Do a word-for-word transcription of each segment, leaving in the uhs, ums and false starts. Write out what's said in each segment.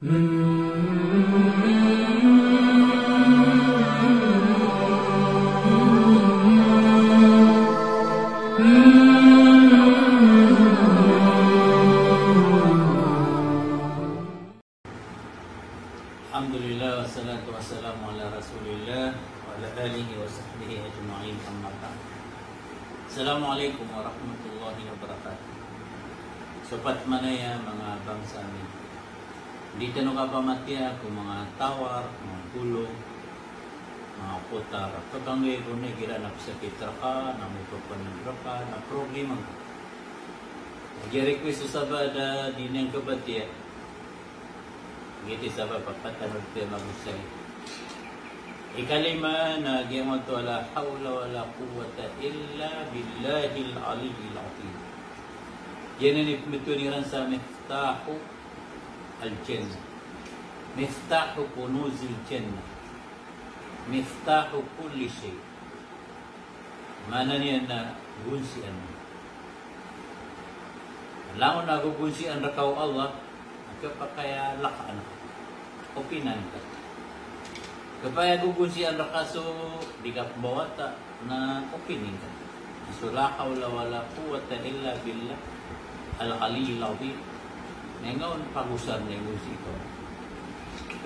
Alhamdulillah, wassalatu wassalamu ala Rasulillah wa ala alihi wa sahbihi ajma'in, amma ba'd. Assalamualaikum warahmatullahi wabarakatuh. Sopat manaya manga bangsa mi. Di tano kapamatiya ko manga tawar, manga bolong, manga potar. Paganggi ko na igira na pesakit reka, na mipepened reka, na problema ka. Igira request o sabaad a di niyan kapatiya. Giyoto i sabap a patanod ko a magosay. Ikalima na giyangkoto a la hawla wala quwwata illa billahil aliyyil azim. Giyanan i pembetowan iran sa miftahu al-jannah. Miftahu kunuzil jannah. Miftahu kulli shay. Maana niyan na gonsian. Langon a gogonsian reka o Allah, khapakay a lakaan ka, openan ka. Khapakay a gogonsian reka so di ka pembawata na opening ka. So la hawla wala quwwata illa billah al-aliyyil azim. Na ingaon pagosar na igonsi ka.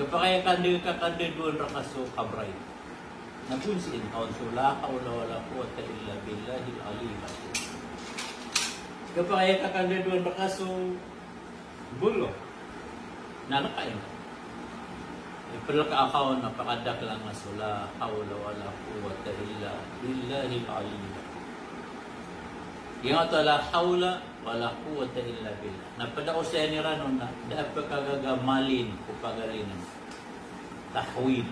Khapakay a kanda, kakandadoan reka so kabray. Na gonsiin ka on so la hawla wala quwwata illa billahil aliyyil azim. Khapakay a kakandadoan reka so bolong. Na lekain ka. Ipeleka ka on a pakadakl angka so la hawla wala quwwata illa billahil aliyyil azim. Giyangkoto a la hawla wala quwwata illa billah. Na ped a osayan iran on na da a pekagaga malin ko pagalinen. Tahwil.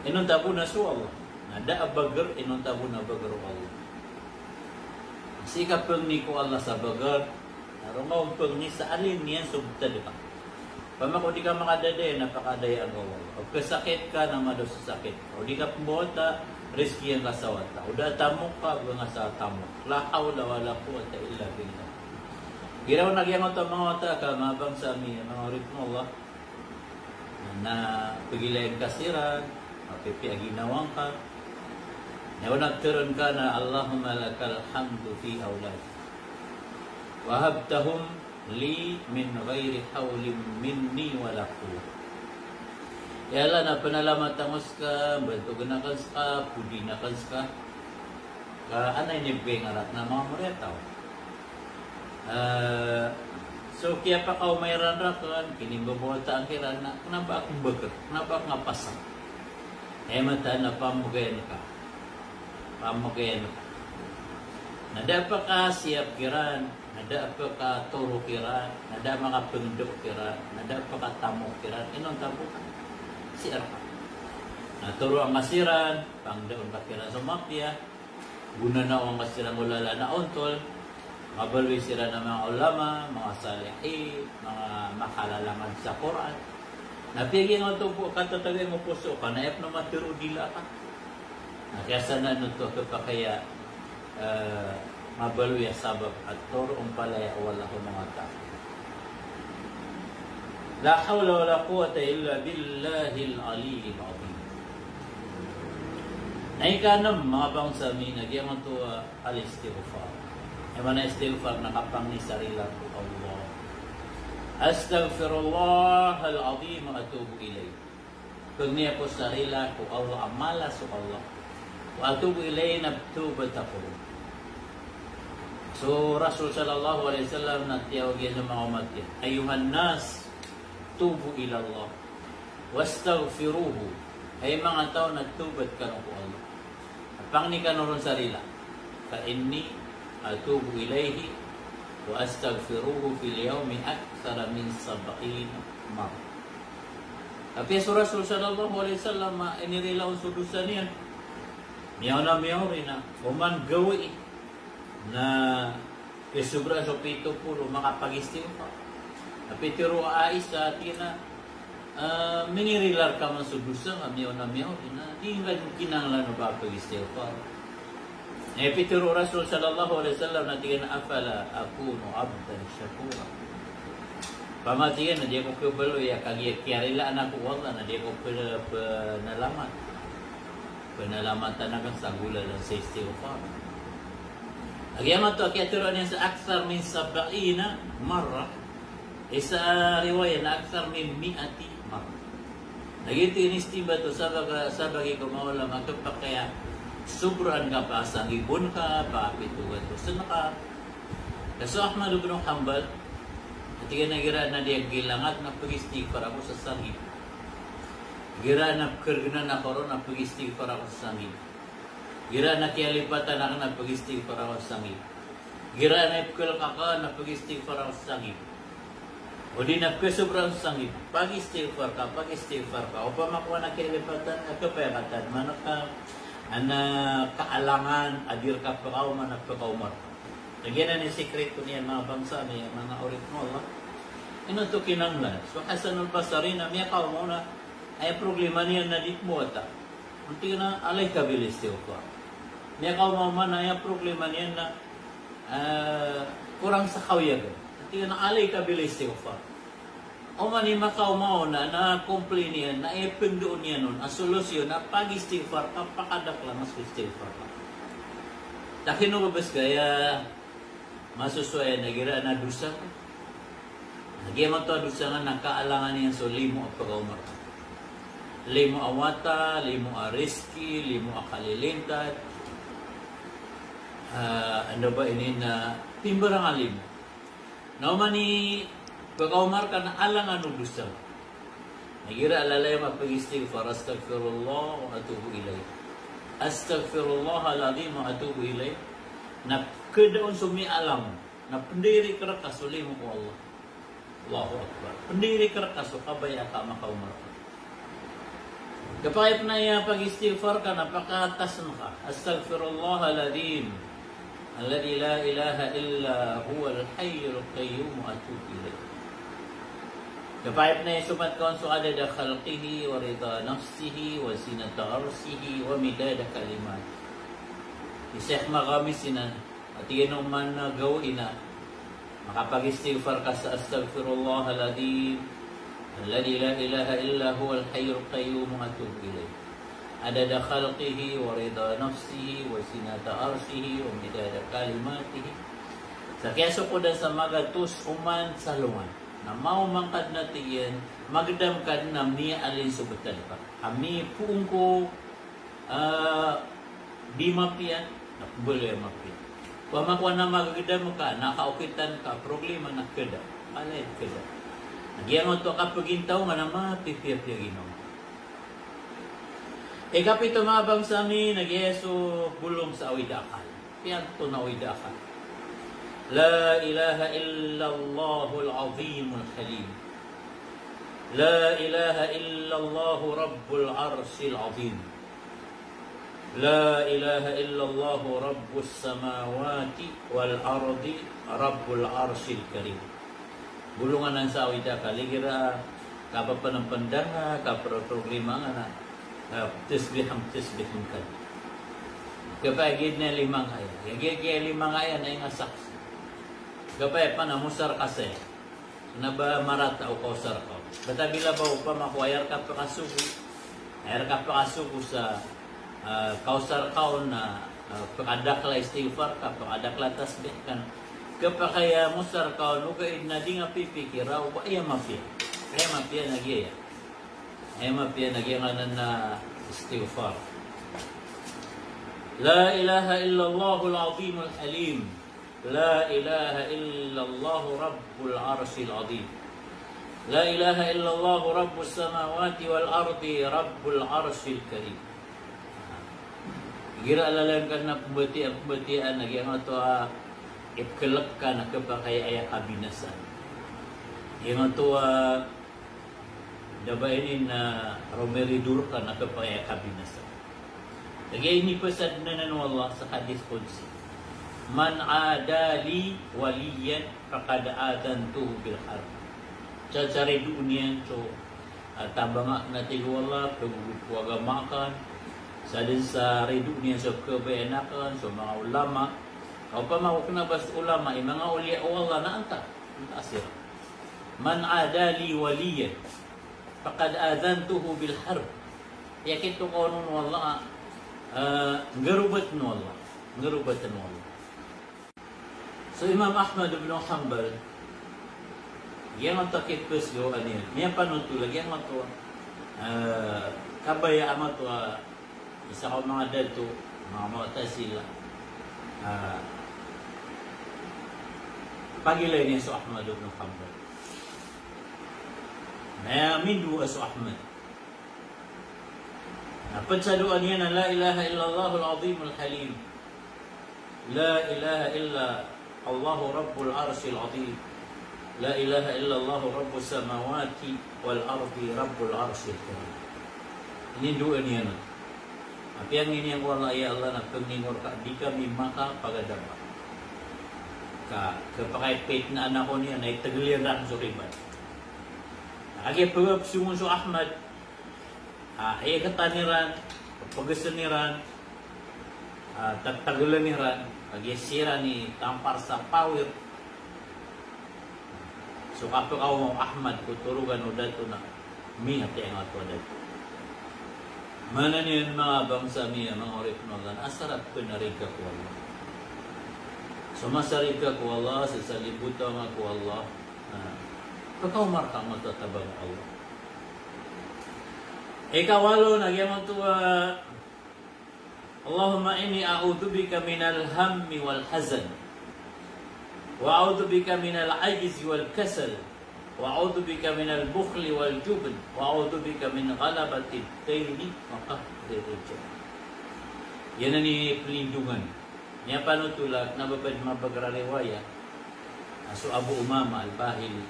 Inonta bo na so Allah. Na da a bager, inonta bo na bager o Allah. Sii ka pengni ko Allah sa bager, na roo nga on pengni sa alin iyan so betad ka. Opama ko di ka makadadaya na pakadayaan ka o Allah. O kesakit ka na madaw sa sakit ka. O di ka pembawata, rizkian ka sa wata. O da a tamok ka, bengasa a tamok. La hawla wala quwwata illa billah. Igira on a giyangkoto a manga wata ka, manga bangsa mi, manga oripn o Allah. Na pegilain ka siran, mapipiya a ginawa ngka. Na aya on a ptharoon ka na, Allahumma lakal hamdu fi awladi. Wahabtahum li min ghairi hawlin minni wala quwwah. Ya Allah, na penalamatan ko seka, bantogn aken seka, podin aken seka. Ka an a inibgay nga rakn a manga moriyataw. Eh, so kiyapakaoma iran rakn, kinimbabawataan kiran na kena ba ak mbaker, kena ba ak ngapasang. Aya mataan na pamegayan ka. Pamegayan ka. Na da a pekasiyap kiran, na da a pekatoro kiran, na da a makapengdo kiran, na da a pekatamok kiran, inonta bo sii reka. Na toroa ngka siran, pangdaon ka kiran so mapiya, gonanaoa ngka siran ko lalan a ontol, mabaloy siran a manga ulama, manga salihin, manga makalalangan sa Qur'an. Na piya giyangkoto bo a katatagay mo poso ka, na aya pn a matero o dila ka. Na kiyasana oto a khapakay a, eh, mabaloy a sabap a toroon palaya o Allah o manga taw. La hawla wala quwwata illa billahil aliyyil azim. Na ikanem, manga bangsa mi, na giyangkoto a al-istighfar. Aya maana istighfar na kapangni sa rila ko Allah. Astaghfirullahal azim wa atubu ilayh. Pangni ako sa rila ko Allah a mala so Allah. Wa atubu ilayh, na pthawbat ako. So Rasul sallallahu alayhi wasallam na tiyawag iyan so manga omat iyan, ayyuhan nas, tubu ilallah. Wastaghfiruhu. Hay manga taw, na tawbat kano ko Allah. Pangni kano ron sa rila. Fa inni atubu ilayhi wa astaghfiruhu fil yawmi akthara min sab'ina marrah. Apiya so Rasul sallallahu alayhi wasallam a inirila on so dosa niyan, miyaona miyaori na oman gawii na piyasobra so pito polo makapag-istighfar. Na pitharo o Aisha, tig iyan a, ah, minirila rka man so dosa ngka miyaona miyaori na di ngka kinanglan o ba pag-istighfar. Na pitharo o Rasul sallallahu alayhi wasallam na tig iyan a, afala akunu abdan shakura. Pamatiyan na di ako kabaloy a kagiya kiyarilaan ako o Allah na di ako pe-, penalamat. Penalamatan aken sa golalan sa istighfar. Lagid iyan oto a kiyatharo iyan sa akthar min sab'ina marrah. Isa a riwayat na akthar min mi'ati marrah. Lagid iyan inistinbat o sabagi, sabagi ko manga ulama a kepakay a sobraan ka, pasangiben ka, pakapito gatosen ka. Ka so Ahmad ibn Hanbal, tig iyan a igira a di ako gilangat na pag-istighfar ako sa sangib. Igira a pekergenan ako ron na pag-istighfar ako sa sangib. Igira a kiyalipatan aken na pag-istighfar ako sa sangib. Igira a ipekelek aken na pag-istighfar ako sa sangib. O di na pekesobraan sa sangib, pag-istighfar ka, pag-istighfar ka. Opama ko na kiyalipatan, a kepekatan, mana ka, ana kaalangan a di reka pekaoma na pekaoma reka. Lagid iyan i sikreto niyan, manga bangsa mi, manga oripn o Allah. Ino oto kinanglan? So Hasan al-Basri na miyakaoma on a aya problema niyan na di pembawata. Tig iyan a alaika bil istighfar. Miyakaoma on a aya problema niyan na, eh, korang sa kawiyagan. Tig iyan a alaika bil istighfar. Oman i makaoma on na, na complain iyan, na aya pendoon iyan on a solusyon na pag-istighfar ka, pakadaklan so istighfar ka. Takino ba bes ka aya masosowa iyan a igira a dosa ka. Lagid iyan oto a dosa nga na kaalangan iyan so limo a pekaoma reka. Limo a wata, limo a rizki, limo a kalilintad. Ah, anda ba ini na pimbarang a limo. Na oman i pekaoma reka na alangan o dosa. Na igira a lalayon a pag-istighfar, astaghfirullah wa atubu ilaih. Astaghfirullahal azim wa atubu ilaih. Na keda on so miyalang, na pendiri kereka so limo o Allah. Allahu Akbar. Pendiri kereka so kabaya ka makaoma reka. Kapakay pen aya pag-istighfar ka na pakatasen ka. Astaghfirullahal azim alladhi la ilaha illa huwal hayyul qayyum wa atubu ilaih. Kapakay pen aya somat ka on so adada khalqihi wa rida nafsihi wa zinata arshihi wa midada kalimatihi. I Sheikh Maghami sinan, ati iyan oman na gawii na makapag-istighfar ka sa astaghfirullahal azim alladhi la ilaha illa huwal hayyul qayyum wa atubu ilaih. Adada khalqihi wa rida nafsihi wa zinata arshihi wa midada kalimatihi. Sa kiyasokodan sa magatos oman sa alongan. Na maoma ngka den a tig iyan, magedam ka den a miyaalin so betad ka. A mipoon ko Ah, di mapiya, na pembaloy a mapiya. Opama ko na magedam ka, na kaokitan ka, problema na keda. Alay keda. Na giyangkoto a kapegintaw nga na mapipiyapiya ginawa. Ikapito, manga bangsa mi, na giya so bolong sa awid a akal. Piyanto na awid a akal. La ilaha illallahul azimul halim. La ilaha illallah rabbul arshil azim. La ilaha illallah rabbus samawati wal ardi rabbul arshil karim. Bolong anan sa awid a akal, igira kapapanampandangan, kaproproblema nga na, ah, tasbih, tasbih ngka. Kapakay giya lima ngka aya. Giya, giya lima ngka aya na ingasak. Kapakay pen a mosar ka saya. Na ba marata o kaosar ka on. Bata bila ba opama ko aya reka pekasogo. Aya reka pekasogo sa, ah, kaosar ka on na, ah, pekadakl a istighfar ka, pekadakl a tasbih ka. Kapakay a mosar ka on, ogaid na di nga pipikira o ba aya mapiya. Aya mapiya na giya. Aya mapiya na giya nganan na istighfar. La ilaha illallahul azimul halim. La ilaha illallah rabbul arshil azim. La ilaha illallah rabbus samawati wal ardi rabbul arshil karim. Igira a lalayon ka na pembatiya, pembatiya na giyangkoto a ipekelek ka na kapakay a aya kabinasa. Giyangkoto a Da ba ini na romiridor ka na kapakay a kabinasa. Lagid iyan i pesaden anan o Allah sa hadith qudsi. Man ada li waliyan faqad adhantuhu bil harb. Sa, sa ridoon iyan so, ah, tabang aken a tig o Allah, pegogop ko agama aken. Sa den sa ridoon iyan so kabayaan aken, so manga ulama. Opama ko kena ba so ulama, i manga awliya o Allah na antaa. Antaa siran. "Man ada li waliyan faqad adhantuhu bil harb." Aya kito ka on o Allah, ah, nggarobatn o Allah. Nggarobatn o Allah. So Imam Ahmad ibn Hanbal, giyangkoto a kipesdoa niyan. Miyapanothol a giyangkoto, ah, kabaya a matoa, isa ko manga dato, manga Mu'tazilah. Ah, pagilay niyan so Ahmad ibn Hanbal. Na mindoa so Ahmad. Na pd sa doa niyan na, "La ilaha illallahul azimul halim. La ilaha illa Allahu rabbul arshil azim. La ilaha illallahu rabbus samawati wal ardi rabbul arshil karim." Ini doa niyan. Apiya ngini ko Allah, ya Allah, na pangni ngka rka di kami makapagadapa. Ka, kapakay pitnaan ako niyan, na itegel iyan rakn so ribat. Na kagiya pagapsongon so Ahmad, ah, iketan iran, pagesen iran, ah, tategelan iran, kagiya siran i tampar sa pawir. So kapekaoma o Ahmad ko torogan o dato na miyatay angkoto a dato. Maana niyan, manga bangsa mi, manga oripn o Allah, na asar a pnarig ka ko Allah. So masarig ka ko Allah, sa salibota nga ko Allah, na pekaoma rka angkoto a tabang o Allah. Ikawalo na giyangkoto a, "Allahumma inni a'udhu bika minal hammi wal hazan. Wa a'udhu bika minal ajzi wal kasal. Wa a'udhu bika minal bukhli wal jubn. Wa a'udhu bika min ghalabatid daini wa qahrir rijal." Giyanan i pelindongan. Miyapanothol a kna ba pd mabagr a riwayat a so Abu Umamah Al-Bahili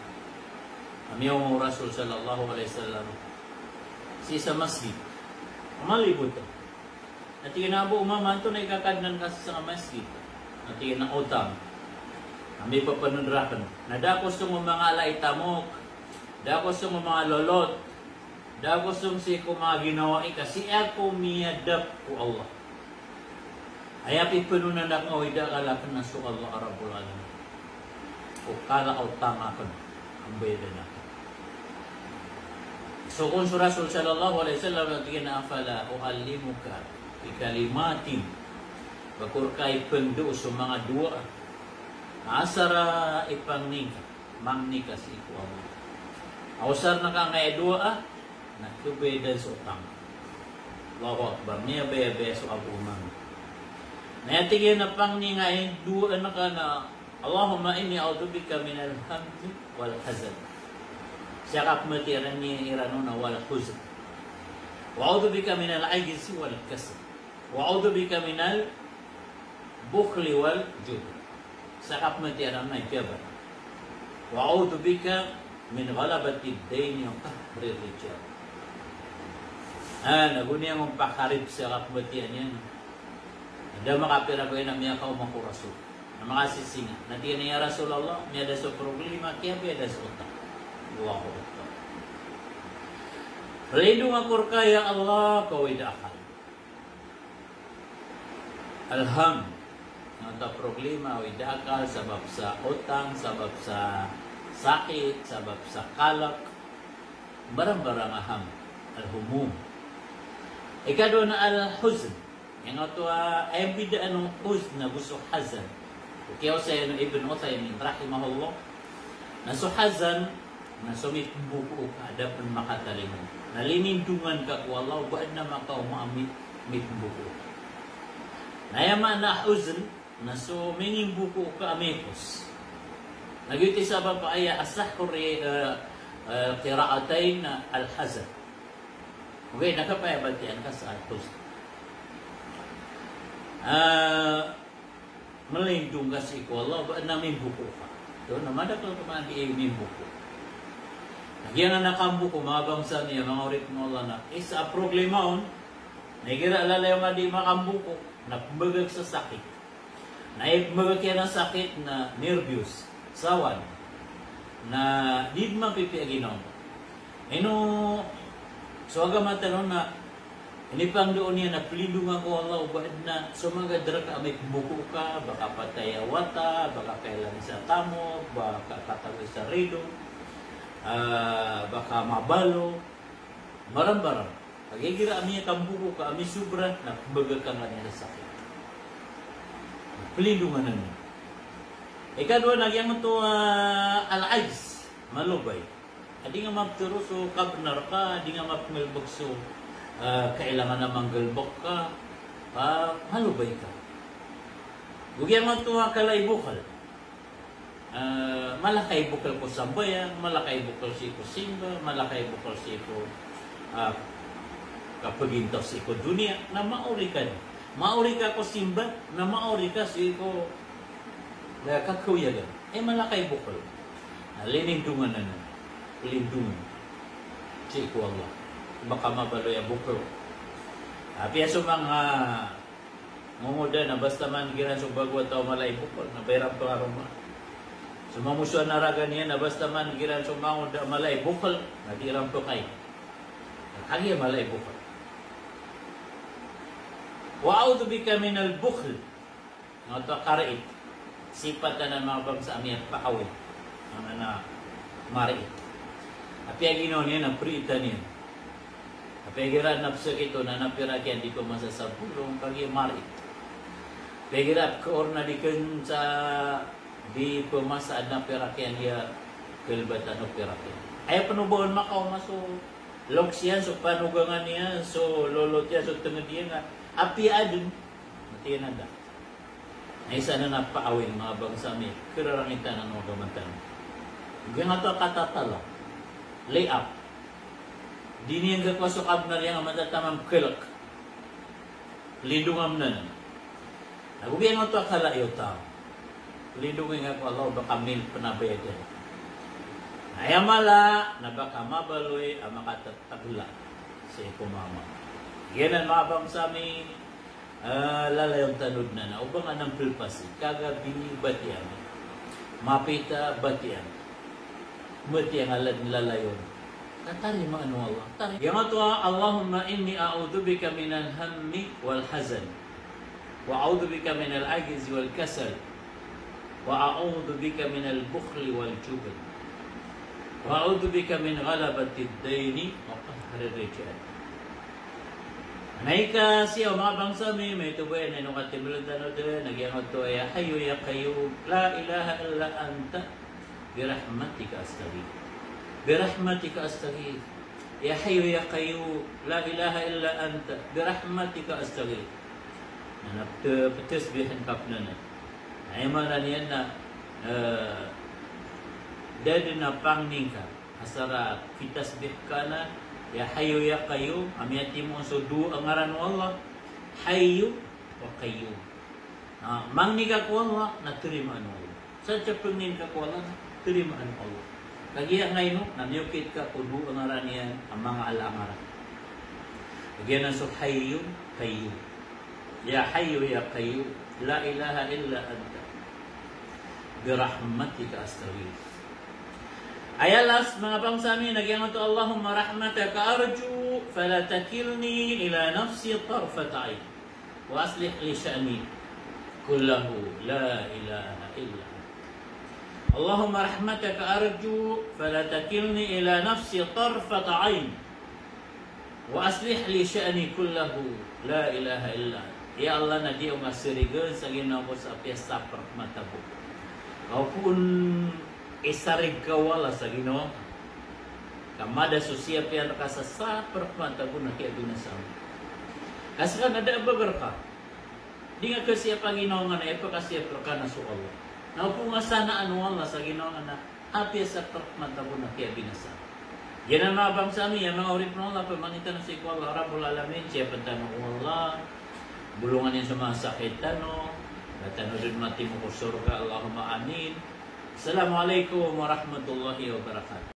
a miyaoma o Rasul sallallahu alaihi wasallam sii sa masjid. Malibot. Na tig iyan a, "Abu Umamah, antonaa i kakadnan ka sii sa masjid?" Na tig iyan a, "Otang." Na mipapanod rakn. Na da ko song o manga ala i tamok. Da ko song o manga lolot. Da ko song sii ko manga ginawai ka, sii ako miyadap ko Allah. Aya pipanonan akn a oy da akal akn na so Allah a Rabbul Alamin. O kala a otang akn, ambayadan akn. So kon so Rasul sallallahu alaihi wasallam na tig iyan a, "Afala u'allimuka bi kalimatin?" Ba ko rka ipndao so manga doa a asar a ipangni ngka, mangni ka sii ko Allah. A osarn ka angkaya doa a, na kabayadan so otang. Allahu Akbar. Miyabayabaya so Abu Umamah. Na aya tig iyan a pangni nga i doa ngka na, "Allahumma inni a'udhu bika minal hammi wal hazan." Sii a kapmbatiya iran on na wal huzn. "Wa a'udhu bika minal ajzi wal kasal. Wa a'udhu bika minal bukhli wal jubn." Sii a kapmbatiya iran na ijabah. "Wa a'udhu bika min ghalabatid daini wa qahrir rijal." Ah, na go niyan on pakarib sii a kapmbatiya niyan. Da makapira ko ina miyakaoma ko Rasul. Na makasisinga. Na tig iyan a, "Ya Rasulullah, miyada so problema, kiyabayada so otang." Allahu Akbar. Lindong ako rka, ya Allah, ko oy da akal. Alham. Angkoto a problema, oy da akal, sabap sa otang, sabap sa sakit, sabap sa kalek. Mbarambarang a ham. Alhumum. Ikadowa na alhuzn. Angkoto a, aya mbidaan o huzn ago so hazan. O kiyaosay o Ibn Uthaymin rahimahullah na so hazan na so mipmboko ka a da pn makatalingoma. Na linindongan ka ko Allah o ba adn a makaoma a mi-, mipmboko ka. Na aya maana a huzn na so mingimboko ka a miyakos. Na giyoto i sabap a aya asahhu ri-, eh, eh, qira'atayn na alhazan. Okay, na kapaya batiya ngka sa alhuzn. Ah, malindong ka sii ko Allah o ba adn a mimboko ka. Oto na madakl ko manga dii mimboko. Na giyanan a kamboko, manga bangsa niyan, manga oripn o Allah, na isa a problema on, na igira a lalayon a di makamboko, na pmbagak sa sakit. Na ipmbagak iyan a sakit na nerbyos, sawan. Na di dn mapipiya ginawa. Ino so agama tano na inipangndao niyan a plindongan ko Allah o ba adn a so manga daraka a mipmboko ka, ba kapatay a wata, ba kakailay sa tamok, ba kakatawi sa rido. Ah, ba ka mabalo, maramba-ramba. Kagiya igira a miyakambogo ka a misobra, na pmbagakang ka niyan sa sakit. Plindongan anan. Ikadowa na giyangkoto a, ah, al-ajz, malobay. A di nga maptharo so kabnar ka, a di nga mapngalbk so, ah, kailangan a manggalbk ka, ah, malobay ka. Go giyangkoto a kala i bokl. Ah, mala ka i bokl ko sambayang, mala ka i bokl sii ko simba, mala ka i bokl sii ko, ah, kapagintaw sii ko doniya, na maori ka. Maori ka ko simba, na maori ka sii ko, ah, kakawiyagan. Eh, mala ka i bokl. Na linindongan anan. Lindongan. Sii ko Allah. Ba ka mabaloy a bokl. Apiya so manga mangoda na basta man giran so bago a taw a mala i bokl, na ba iran pngaroma. So mamosoan a raga niyan na basta man giran so mangoda a mala i bokl, na di iran pkay. Kagiya mala i bokl. Wa a'udhu bika minal bukhl. Giyangkoto a karait. Sipat anan, manga bangsa ami, a pakawi. Anan a marait. Apiya ginawa niyan na priitan iyan. Apiya igira adn a pzakit on na pirak iyan di pmasa sa bolong, kagiya marait. Apiya igira pkaor na di kn sa di pmasa, adn a pirak iyan, di kalbatan o pirak iyan. Aya pn o ba on makaoma so loks iyan, so panogangan iyan, so lolot iyan, so tngd iyan, apiya adn, matiyan anda. Na isa anan a paawing, manga bangsa mi, kararangitan o agama tano. Giyangkoto a katatala, lay up. Di niyan kakowa so kabnar iyan a matataman kalk. Lindongan anan. Na go giyangkoto a kala i otang. Lindongi ngka ko Allah o ba ka mil pnabayadan. Na aya mala na ba ka mabaloy a makatatagla sii ko mama. Giyanan, manga bangsa mi, ah, lalayon tano dn anan, o ba ngka nan plpasi, kagabi batiya ngka, mapita batiya ngka, matiya ngka lad lalayon. Na tarimaan o Allah. Tari-, giyangkoto a, Allahumma inni a'udhu bika minal hammi wal hazan. Wa a'udhu bika minal ajzi wal kasal. Wa a'udhu bika minal bukhli wal jubn. Wa a'udhu bika min ghalabatid dayni wa qahrir rijal. Na ika siya, manga bangsa mi, maito bo iyan, ino katimbl tano dn, na giyangkoto a ya hayyu ya qayyum, la ilaha illa anta, birahmatika astaghith. Birahmatika astaghith. Ya hayyu ya qayyum, la ilaha illa anta, birahmatika astaghith. Na, na pte-, ptasbihan ka pn anan. Na aya maana niyan na, eh, da dn a pangni ngka. Asar a kitasbih ka na, ya hayyu ya qayyum, a miyatimo so dowa a ngaran o Allah, hayyu wa qayyum. Na mangni ka ko Allah, na tarimaan o Allah. Sa pangnin ka ko Allah, na tarimaan o Allah. Kagiya angkaino, na miyokit ka ko dowa a ngaran iyan a manga ala a ngaran. Kagiya na so hayyu qayyum. Ya hayyu ya qayyum, la ilaha illa anta, birahmatika astaghith. Aya last, manga bangsa mi, na giyangkoto, Allahumma rahmataka arju, fala takilni ila nafsi tarfata ain. Wa aslih li sha'ni kullahu, la ilaha illa anta. Allahumma rahmataka arju, fala takilni ila nafsi tarfata ain. Wa aslih li sha'ni kullahu, la ilaha illa anta. Ya Allah, na di ngka sarigen sa ginawa ko sa apiya saprk mata bo. Ka opama isarig ka o Allah sa ginawa ka, mada so siyap iyan rka sa saprk mata bo na kiyabinasa ngka. Ka ska na da a bager ka. Di ngka kasiyapa ginawa ngka na ipakasiyap rka na so Allah. Na opama sanaan o Allah sa ginawa ngka na apiya saprk mata bo na kiyabinasa. Giyanan, manga bangsa mi, a manga oripn o Allah, pamangni tano sii ko Allah Rabbul Alamin, siyapn tano o Allah, bolongan iyan so manga sakit tano, ba tano dn matimo ko sorga, Allahumma amin. Assalamu alaikum warahmatullahi wabarakatuh.